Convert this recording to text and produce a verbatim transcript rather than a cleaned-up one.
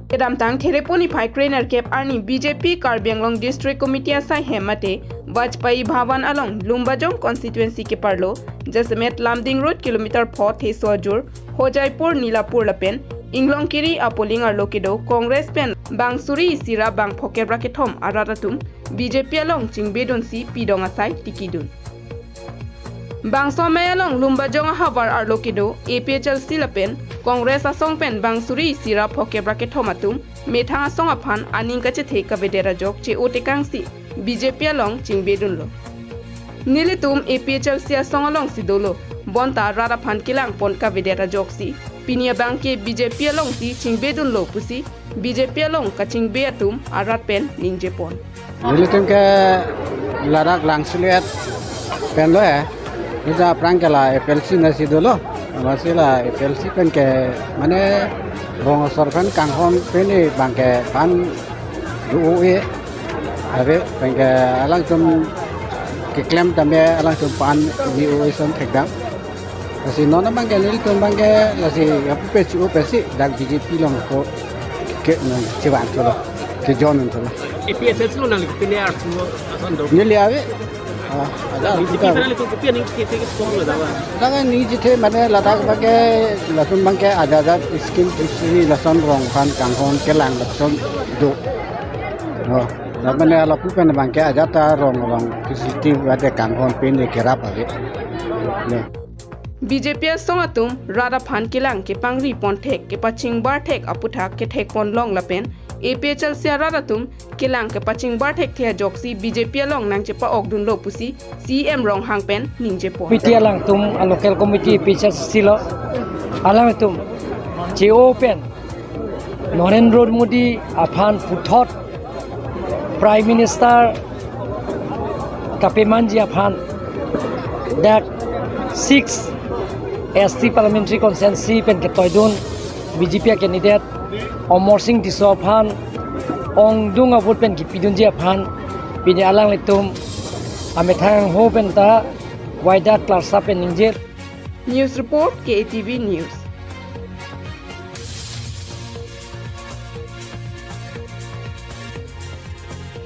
Kedamtang Therepo niphai krenerkep arni B J P Karbi Anglong District Committee asai hem mate Vajpayee Bhawan along Lumbajong constituency keparlo jasemet Lumding Road kilometer pho theso ajur Hojaipur Nilapur lapen Inglongkiri a polling arlo kedo Congress pen bang suri isi ra bang phokep ra kethom arat atum B J P along chingbedunsi pidong asai tikidun. Bangso amei along Lumbajong ahavar arlo kedo A P H L C lapen Congress asong pen bang suri isi ra phokep ra kethom atum methang asong aphan aning kachethe kavedet ajok che-o tekangsi B J P along chingbedunlo. Nelitum A P H L C asong alongsi dolo, bonta rat aphan kelangpon kavedet ajoksi pini abangke B J P alongsi chingbedunlo pusi B J P along kachingbe atum arat pen ningjepon. Nelitum ke ladak Langsulet penlo he. Nelitum aphrang ke la A P H L C nasi dolo. Amatsi la A P H L C pen ke mane rong asor aphan kanghon pen ni bang ke pan do-o-e. Ave pen ke alangtum keklem tame alangtum pan ni o-e son thekdam. Lasi non abangke nelitum abangke lasi ya pupe chu pupe si dak B J P along ko ke nang chevan thulo, ke join thulo. A P H L C along nangli pine arju ason do. Neli ave. Ah, ada B J P kita. Pen nangli tu kopi aning ke ke pon lo dawa. Dak ni jithe mane ladak abangke latum abangke ajat ajat scheme isi lason rong aphan kanghon kelang lason do. Oh, dak mane lapu pen abangke ajat ta rong rong facility wade kanghon pen ni kerap ave. Ne. B J P asong atum rat aphan kelang kepangri pon thek kepachingbar thek aputhak kethekpon long lapen A P H L C arat atum kelang kepachingbar thekthe ajoksi B J P along nangchepa-okdunlo pusi C E M Ronghang pen ningjepon. Committee alangtum a local committee A P H L C lo alangtum che-o pen Narendra Modi aphan puthot Prime Minister kapemanji aphan dak six S T Parliamentary Constituency pen ketoidun B J P a candidate Amarsing Tisso aphan ongdung a vote pen kipidunji aphan pini alanglitum amethang ho pen ta waida klarsa pen ningje. News report, K A T V News.